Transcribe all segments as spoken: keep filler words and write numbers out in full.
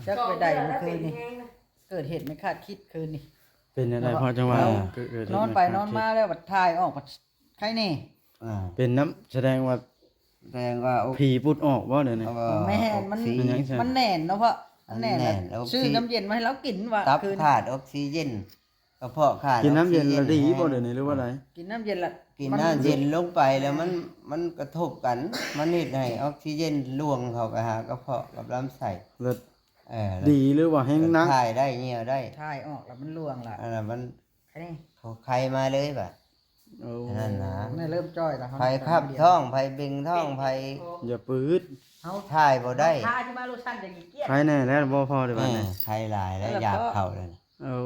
จักไปใดเมื่อคืนนี่ เกิดเหตุไม่คาดคิดคืนนี่ เป็นอะไร เนาะ พ่อจังหวะ เอ้า เกิด เกิดเหตุ นอนไป ไม่คาดคิด นอนมาแล้วบัดถ่ายออกบัดไข้แน่ อ่า เป็นน้ำ แสดงว่า แสดงว่าออก ผีปุดออกบ่เดี๋ยวนี้ เอาว่า แม่น มัน ออกซิ มันยังไง มันแน่นเนาะพ่อ มันแน่น มันแน่น แล้ว ออกซิ ซื้อน้ำเย็นมาให้เรากินว่ะ ตับ คืน ขาดออกซิเจน กระเพาะขาด กินน้ำเย็น ออกซิเจน แล้วดีบ่ แห้ง เดี๋ยวนี้หรือว่าอะไร กินน้ำเย็นละ กิน มัน น้ำเย็นลงไปแล้วมัน มันกระทบกัน มันเฮ็ดให้ออกซิเจนล่วงเข้าไปหากระเพาะกับลำไส้ เลิศ เออ ดีหรือว่าแห้งนัก ถ่ายได้ เหี่ยวได้ ถ่ายออกแล้วมันล่วงละ อันนั้นมัน อันนี้ เขาไข้มาเลยบ่ะ โอ้ อันนั้นนะ นี่เริ่มจ้อยแล้วครับ ไผขับท้อง ไผเบ่งท้อง ไผ อย่าปื๊ด เฮา ถ่ายบ่ได้ พาที่มาโลชั่นจะขี้เกียจ ไข้แน่แล้วบ่พอเดี๋ยวบัดนี้ เออ ไข้หลายแล้ว แล้วก็ อยากเข้าแล้วนะ โอ้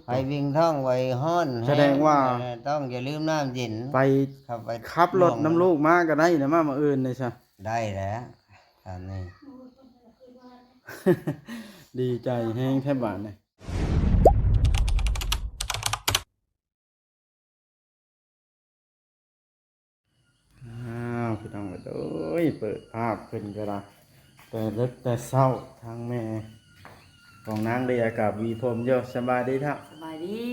ไผเบ่งท้องไว้ฮ้อน แสดงว่า แห้ง ต้องอย่าลืมน้ำเย็น ไป เข้าไป ขับรถนำลูกมาก็ได้นะ มามื้ออื่นนี่ซะ ได้แล้ว อันนี้ ดีใจแฮงแท้บาดนี่ อ้าว พี่น้องเอ้ย เปิดภาพขึ้นก็ละ แต่เลิกแต่เช้า ทางแม่ของนางเดียกับวีผมอยู่ สบายดีครับ สบายดี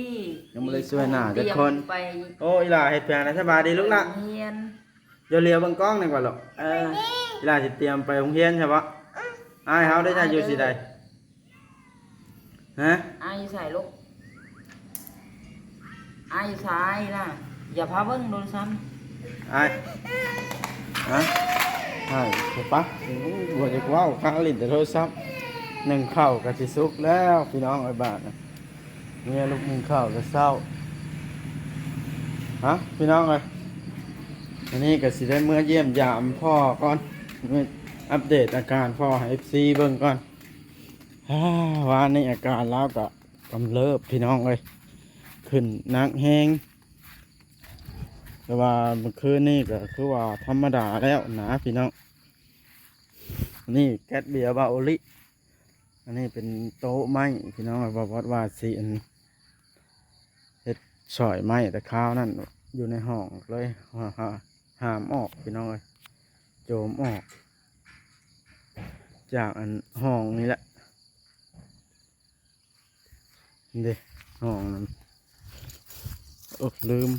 ยังบ่ได้ช่วยหน้าจักคน เตรียมไป โอ้ อีหล่าเฮ็ดแผนนะ สบายดีลูกหล่ะ เฮียน อย่าเหลียวเบิ่งกล้องนี่ก่อนหรอก เออ อีหล่าสิเตรียมไปโรงเรียนใช่ปะ อ้ายเฮาได้ถ่ายอยู่สีใด ฮะ อ้ายอยู่ไสลูก อ้ายอยู่ไสล่ะ อย่าพาเบิ่งโทรศัพท์ อ้าย ฮะ อ้าย ไปปะ บ่อยากเว้า ข้าเล่นแต่โทรศัพท์ นึ่งข้าวก็สิสุกแล้ว พี่น้องเอ้ย บาดน่ะ เมียลูกนึ่งข้าวแต่เช้า ฮะ พี่น้องเอ้ย อันนี้ก็สิได้เมือเยี่ยมยามพ่อก่อน มาอัปเดตอาการพ่อให้ เอฟซี เบิ่งก่อน อ้า วานนี้อาการลาวก็กำเริบพี่น้องเอ้ย ขึ้นหนักแฮง แต่ว่าเมื่อคืนนี้ก็คือว่าธรรมดาแล้วนะพี่น้อง นี่แก๊สเบียร์บาโอลิ อันนี้เป็นโต๊ะไม้พี่น้อง บ่าวบอสว่าสิอัน เฮ็ดสอยไม้แต่คราวนั้นอยู่ในห้องเลย หา หา หามออกพี่น้องเอ้ย โจมออก จากอันห้องนี่แหละ นี่เด้ ห้องนั้น โอ้ ลืม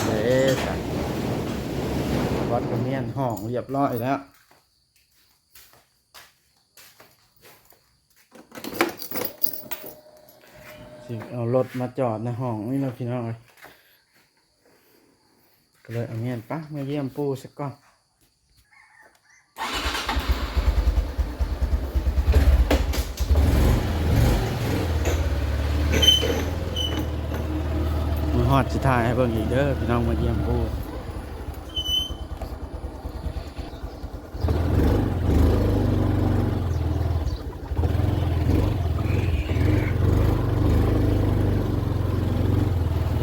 เด้จ้ะ วัดกระเมียนห้องเรียบร้อยแล้ว สิเอารถมาจอดในห้องนี่เนาะพี่น้องเอ้ย ก็เลยเอาเมียนปะมาเยี่ยมปู่ซะก่อน มาฮอดสิถ่ายให้เบิ่งอีกเด้อพี่น้อง มาเยี่ยมปู่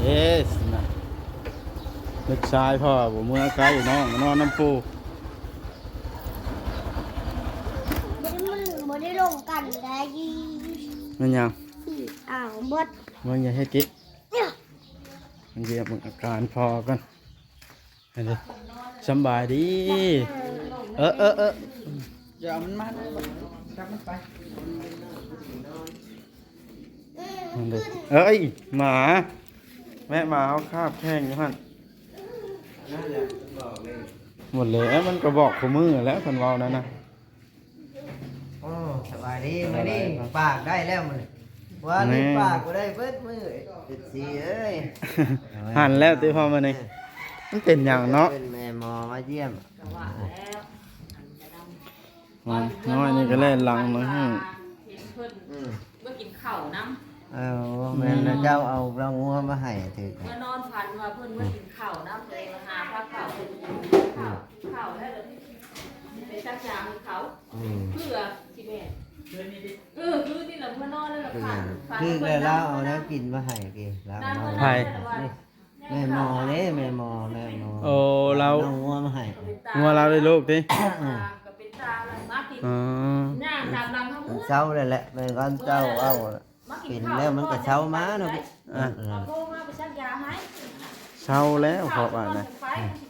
เอสนะ ลูกชายพ่อบ่เมือไกลน้อง นอนนำปู่ มันบ่ได้ลงกันได้ มันหยัง อ้าว หมด มันอย่าเฮ็ดกิ เนี่ย มันเยี่ยมอาการพ่อก่อน อันนี้ สำบายดี เออ เออ เออ อย่าเอามันมา จับมันไป นั่นเลย เอ้ย หมา แม่หมาเอาคาบแข้งอยู่หั่น หมดแล้ว มันก็บอกคู่มือแล้ว เพิ่นเว้านั่นนะ โอ้ สบายดี มื้อนี้ปากได้แล้วมื้อนี้ ว่านี่ นี่ ปากบ่ได้เบิดมื้อ เอฟซี เอ้ย หันแล้วติพ่อมื้อนี้ มันเป็นหยังเนาะ เป็นแม่หมอมาเยี่ยม ก็ว่าแล้ว น้อยนี่ก็แล่นหลังมาให้ เห็นเพิ่น อืม เมื่อกินข้าวนำ เออ แม่นแล้วเจ้าเอาเรางัวมาให้ถือ เมื่อนอนฝันว่าเพิ่นเมื่อกินข้าวนำ เลยมาหาพาข้าว ข้าว ข้าวแล้วเดี๋ยวนี้ไปซักยาให้เขา อืม เพื่อสิแม่ เออ คือนี่แหละเมื่อนอนแล้วล่ะค่ะ คือ ฝัน คือแล้วเราเอาแนวกินมาให้กิน เราเอามาให้ ไผ นี่ แม่หมอเด้ แม่หมอ แม่หมอ โอ้ เรา เอางัวมาให้ งัวเราเลยลูกติ อ่า ก็เป็นตาอะไรมากิน อ๋อ ย่างตามหลังเขา เซาแล้วแหละ แม่นก่อนเจ้าเว้า เป็นแล้วมันก็เซามาเนาะพี่ อ่ะ เออ เซาแล้วเพราะว่านะ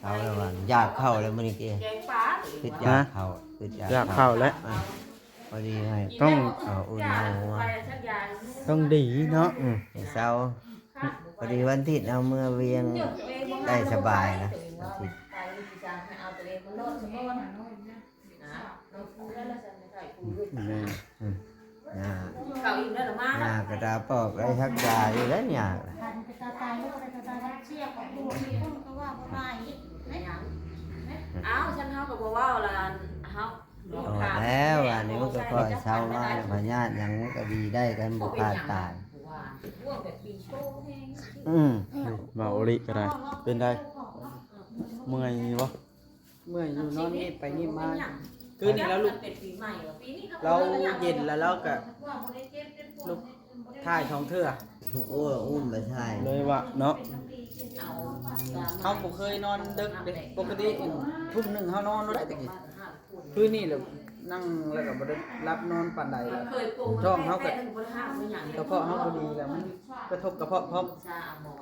เซาแล้วว่าอยากเข้าแล้วมื้อนี้เก แกงปลา คิดอยากเข้า คิดอยาก อยากเข้าแล้ว อ่ะ พอดีให้ ต้อง เอาอุ่นเอาหัว ต้องดีเนาะ อืม ให้เซา พอดีวันอาทิตย์เอาเมือเวียงได้สบายนะ วันอาทิตย์ แม่ อืม ย่า เขาอิ่มแล้วเหรอมา ย่ากระดาปอกได้ชักยาอยู่แล้วเนี่ย อ้าว ฉันเฮาก็บ่เว้าละ เฮา ออกแล้ว อันนี้มันก็ค่อยเซามา พยาธิหยังมันก็ดีได้กัน บ่ขาดตาย อืม บ่าวโอริก็ได้ เป็นได เมื่อยบ่ เมื่อยอยู่ นอนนี่ไปนี่มา คืนนี้แล้วลูก เราเย็นแล้วเราก็ลุกถ่ายสองเทื่อ โอ้ อุ้มไปถ่าย เลยว่าเนาะ เฮาบ่เคยนอนดึกเด้ ปกติทุ่มหนึ่งเฮานอนบ่ได้ตะกี้ คืนนี้แหละนั่งแล้วก็บ่ได้หลับนอนปานใดแล้ว ท้องเฮาก็ กระเพาะเฮาบ่ดีแล้ว มันกระทบกระเพาะพร้อม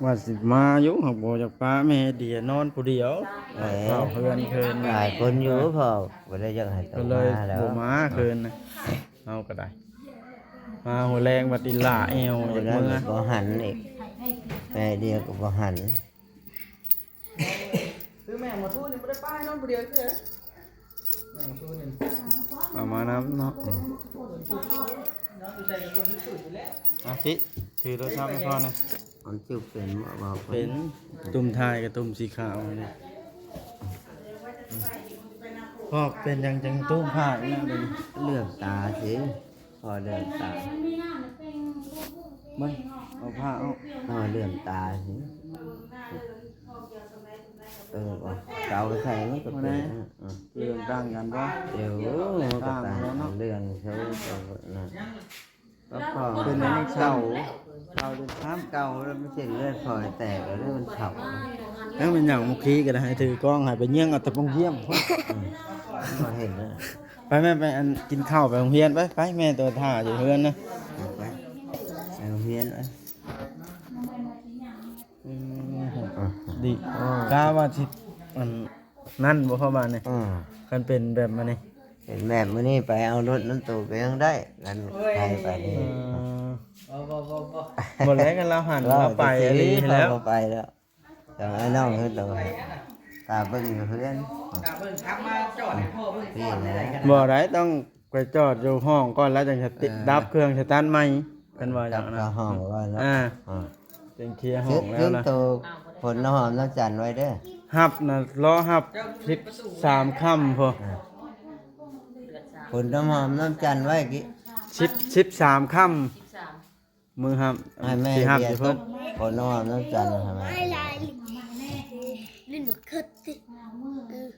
ว่าสิมาอยู่ หากบ่อยากปะแม่เดียนอนผู้เดียว เอ้ย เฝ้าเฮือนเพิ่น หลายคนอยู่ พ่อบ่ได้อยากให้โต ก็เลย มาแล้ว บ่มาคืนนะ เฮาก็ได้ มาหัวแรงบัดอีหล่าแอว โอ้ อยาก นั่น เมือ บ่หันอีก แม่เดียก็บ่หัน คือแม่หมอทูนี่บ่ได้ปะให้นอนผู้เดียวคือ เอามานำเนาะ อืม นอนอยู่ใส่กับคนที่สุดอยู่แล้ว อ่ะ สิ ถือโทรศัพท์ให้พ่อหน่อย มันจุกเป็นบ่ บ่เป็น เป็น ตุ่มถ่ายกับตุ่มสีขาวนี่ พ่อเป็นหยังจังตุ่มผ้าอีกแล้วเดี๋ยวนี้ เหลื่อมตาสิ พ่อเหลื่อมตา เบิ่ง เอาผ้าออก พ่อเหลื่อมตาสิ เออ เอาเกาใส่มันก็เป็น อ่ะ เรื่องต่างกันบ่ เดี๋ยวมันก็ต่างกัน เรื่องเขาก็นะ แล้วพ่อ เป็นอันนี้เก่า เก่าจนข้าม เก่าแล้วมันเส้นเลือดฝอยแตกแล้วมันเผา แล้วมันอย่างเมื่อกี้ก็ได้ ให้ถือกล้อง ให้ไปเยี่ยงเอาแต่ปงเยี่ยม อืม บ่เห็นนะ ไปแม่ ไปอันกินข้าว ไปโรงเรียน ไป ไปแม่ตัวถ่าอยู่เฮือนนะ ไป ไปโรงเรียนไป อืม อ่ะ ดี อ่า กะว่าสิ อัน นั่นบ่เข้ามานี่ อืม คันเป็นแบบมานี่ เป็นแบบมื้อนี้ไปเอารถนั้นตู้ไปยังได้ นั่น โอ้ย ไป ไปนี่ เออ บ่ บ่ บ่ บ่ บ่แล้วกัน เราหัน เรา เราไป แต่ อีหลี ที่ แล้ว เราไปแล้ว แต่ไอ้น้องเพิ่นตัว ตาเบิ่งอยู่เฮือน ตาเบิ่ง ขับมาจอดให้พ่อเบิ่งก่อน นี่แหละ นี่แหละ บ่ได้ ต้องไปจอดอยู่ห้องก่อน แล้วจังสติ เออ ดับเครื่องสตาร์ทใหม่ เพิ่นว่าอย่างนั้น ดับห้องก่อนเนาะ อ่า อ่า จังเคลียร์ห้องแล้วนะ ซึ่ง ซึ่งตัวผลน้ำหอมน้ำจันทร์ไว้เด้อ ฮับนะ รอฮับ สิบสามค่ำพุ้น อ่า ผลน้ำหอมน้ำจันทร์ไว้กี้ สิบ สิบสามค่ำ มื้อฮับ ให้แม่ สิฮับ เบียร์ อยู่พุ้น ต้ม ผลน้ำหอมน้ำจันทร์ให้แม่ ไม่ลาย ลิ้นมันเคิดติ เออ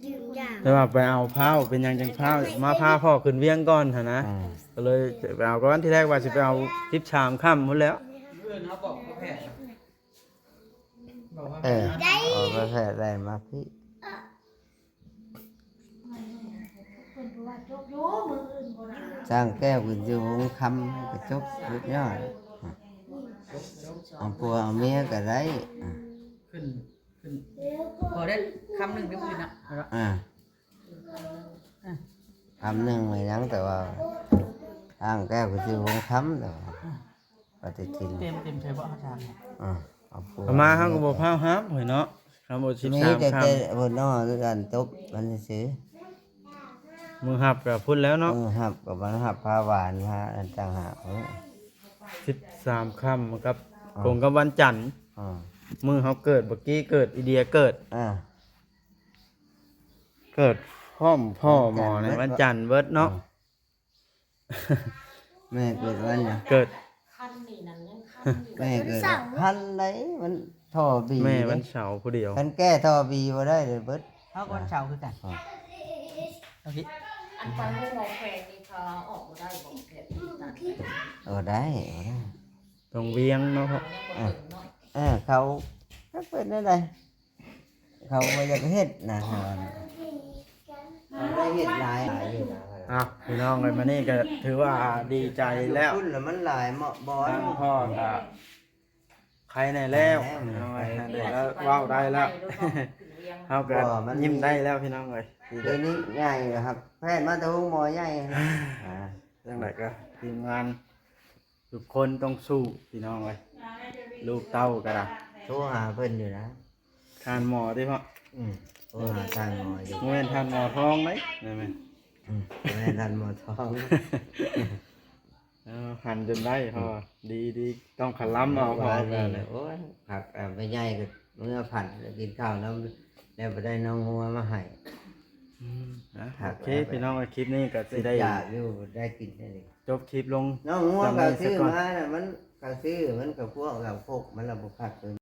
ยืนยาว แต่ว่าไปเอาพร้าว เป็นหยังจังพร้าว มาพาพ่อขึ้นเวียงก่อนหั่นนะ อ่า ก็เลยไปเอาก่อน ทีแรกว่าสิไปเอาสิบสามค่ำพุ้นแล้ว มื้ออื่นเขาบอกพ่อแพทย์นะ บอกว่า เออ ได้ เอาพ่อแพทย์ได้มาพี่ เพิ่นว่าจบอยู่ มื้ออื่นบ่ได้ สร้างแก้วขึ้นสู่หงส์คำ กระจกสุดยอด เอาผัวเอาเมียก็ได้ อ่ะ ขึ้น ขึ้น พอได้คำหนึ่งเดี๋ยวอื่นนะ อ่ะ อ่ะ คำหนึ่งไม่ยั้ง แต่ว่า สร้างแก้วขึ้นสู่หงส์คำ แต่ว่า ปฏิทิน เต็ม เต็มใช่บ่อาจารย์ อ่ะ เอาผัว เอามาเฮาก็บ่พาวฮับเฮ้ยเนาะ คำบ่สิบสาม มีแต่ ค่ำ แต่เพิ่นเนาะ คือกันจบมันซื่อ มื้อฮับก็พุ้นแล้วเนาะ เออ ฮับก็มาฮับพาหวานพาอันต่างหากเนาะ สิบสามค่ำกับ อ่า ตรงกับวันจันทร์ อ่า มื้อเฮาเกิด บักกี้เกิด อีเดียเกิด อ่า เกิดพร้อมพ่อหมอในวันจันทร์เบิดเนาะ อ่า แม่เกิดวันหยัง เกิด คันนี่นั่นยังคันอยู่ แม่เกิดวันใด วันท่อบี แม่วันเสาร์ผู้เดียว คันแก้ท่อบีบ่ได้เลยเบิด เฮาก็วันเสาร์คือกัน อ่ะ โอเค อันไปห้องหมอแขวงนี่เขาเอาออกบ่ได้บ่ แบบนี้นะ เออ ได้ เออ ได้ ต้องเวียงเนาะ อ่ะ เออ เขา เขาเป็นอะไร เขาบ่อยากเฮ็ดนะ เขาได้เฮ็ดหลาย หลายอยู่นะ อ่ะพี่น้องเอ้ย มานี่ก็ถือว่าดีใจแล้ว คุณละมันหลายเหมาะบอล ทางพ่อก็ไข้แน่แล้ว แน่ เอาไว้ให้ได้แล้วเว้าได้แล้ว เฮาก็ บ่มัน ยิ้มได้แล้วพี่น้องเอ้ย เดี๋ยวนี้ใหญ่ครับ แพทย์มาแต่ห้องหมอใหญ่อ่า จังได๋ก็ทีมงานทุกคนต้องสู้พี่น้องเอ้ย ลูกเต้าก็ได้ โทรหาเพิ่นอยู่นะ ท่านหมอติพ่อ อืมโทรหาทางหมออยู่ บ่แม่นท่านหมอทองเด้ แม่น อืมแม่ทันหมอทอง เออหันจนได้พ่อ ดีดีต้องขะลำเอาพ่อ ว่านี่แหละโอ้ยผักอ่ะไม่ใหญ่ก็เมื่อผัดกินข้าวแล้วแล้วไปได้น้องงัวมาให้ อืมนะโอเคพี่น้อง คลิปนี้ก็สิได้ อยากอยู่ได้กินได้เลย จบคลิปลง น้องงัวก็ซื้อมาน่ะมันก็ซื้อมันก็พวกเราพกมันเราบ่ผัดตัว